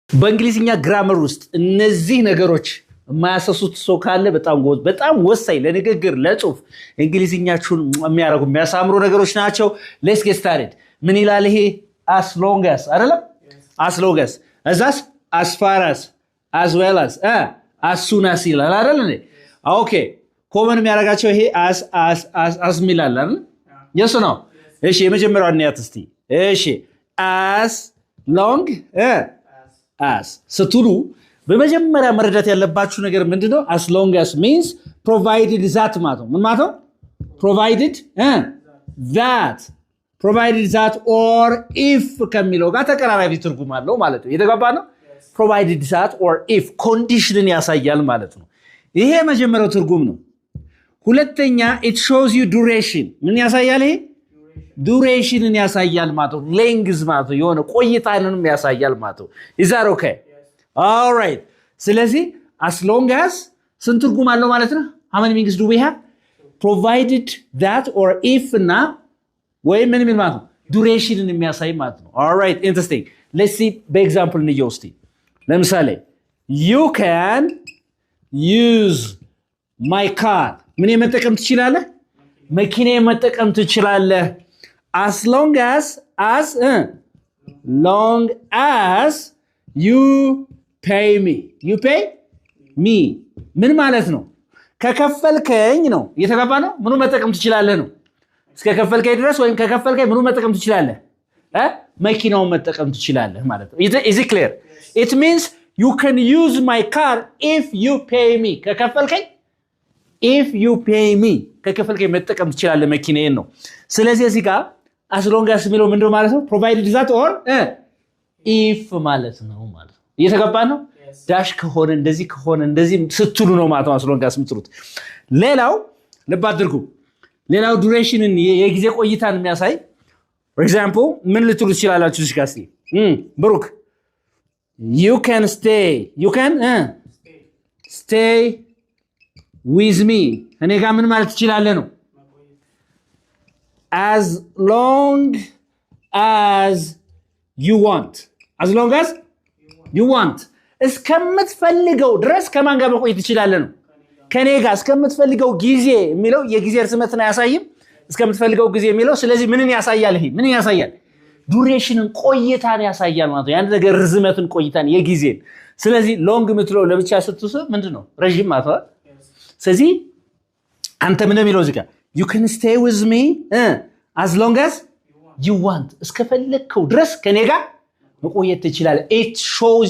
በእንግሊዝኛ grammar ውስጥ እነዚህ ነገሮች የማያሰሱት ሰው ካለ በጣም ጎበዝ፣ በጣም ወሳኝ ለንግግር፣ ለጽሁፍ እንግሊዝኛችሁን የሚያደርጉ፣ የሚያሳምሩ ነገሮች ናቸው። Let's get started። ምን ይላል ይሄ? As long as አይደለም? As long as፣ እዛስ as far as well as soon as ይላል አይደል? Okay፣ common የሚያደርጋቸው ይሄ as as as as የሚላል አይደል? Yes ነው። እሺ፣ የመጀመሪያው እንያት እስቲ። እሺ፣ as long as ስትሉ በመጀመሪያ መረዳት ያለባችሁ ነገር ምንድነው? As long as means provided that ማለት ነው። ምን ማለት ነው? Provided that፣ provided that or if ከሚለው ጋር ተቀራራቢ ትርጉም አለው ማለት ነው። የተግባባ ነው። Provided that or if condition ን ያሳያል ማለት ነው። ይሄ የመጀመሪያው ትርጉም ነው። ሁለተኛ፣ it shows you duration። ምን ያሳያል? ይሄ duration ን ያሳያል ማለት ነው። Length ማለት ነው። የሆነ ቆይታንንም ያሳያል ማለት ነው። Is that okay? Alright። ስለዚህ as long as ስንት ትርጉም አለው ማለት ነው? How many meanings do we have? Provided that or if እና ወይም ምን የሚል ማለት ነው? Duration ን የሚያሳይ ማለት ነው። Alright, interesting። Let's see፣ በ example እንየው እስቲ። ለምሳሌ you can use my car። ምን የመጠቀም ትችላለህ? መኪና መጠቀም ትችላለህ። As long as you pay me፣ you pay me ምን ማለት ነው? ከከፈልከኝ ነው። እየተግባባ ነው። ምኑ መጠቀም ትችላለህ ነው። እስከ ከፈልከኝ ድረስ ወይም ከከፈልከኝ ምኑ መጠቀም ትችላለህ? መኪናውን መጠቀም ትችላለህ ማለት ነው። Is it clear? It means you can use my car if you pay me። ከከፈልከኝ፣ if you pay me፣ ከከፈልከኝ መጠቀም ትችላለህ መኪናዬን ነው። ስለዚህ እዚህ ጋር as long as የሚለው ምንድነው ማለት ነው? Provided that or if ማለት ነው። እየተግባባ ነው። Dash ከሆነ፣ እንደዚህ ከሆነ፣ እንደዚህ ስትሉ ነው ማለት ነው as long as የምትሉት። ሌላው ልብ አድርጉ። ሌላው duration ን፣ የጊዜ ቆይታን የሚያሳይ፣ for example ምን ልትሉ ትችላላችሁ? እዚህ ጋር እስኪ ብሩክ፣ you can stay with me፣ እኔ ጋር ምን ማለት ትችላለህ ነው፣ as long as you want፣ as long as you want፣ እስከምትፈልገው ድረስ ከማን ጋር መቆየት ትችላለህ ነው። ከኔ ጋር እስከምትፈልገው ጊዜ የሚለው የጊዜ ርዝመትን አያሳይም። እስከምትፈልገው ጊዜ የሚለው ስለዚህ ምንን ያሳያል? ይሄ ምንን ያሳያል? Duration ን፣ ቆይታን ያሳያል ማለት ነው። የአንድ ነገር ርዝመትን፣ ቆይታን፣ የጊዜን። ስለዚህ long የምትለው ለብቻ ስትስብ ምንድን ነው? ረዥም ማለት ነው። ስለዚህ አንተ ምን የሚለው እዚህ ጋር፣ you can stay with me as long as you want፣ እስከፈለግከው ድረስ ከኔ ጋር መቆየት ትችላለህ። It shows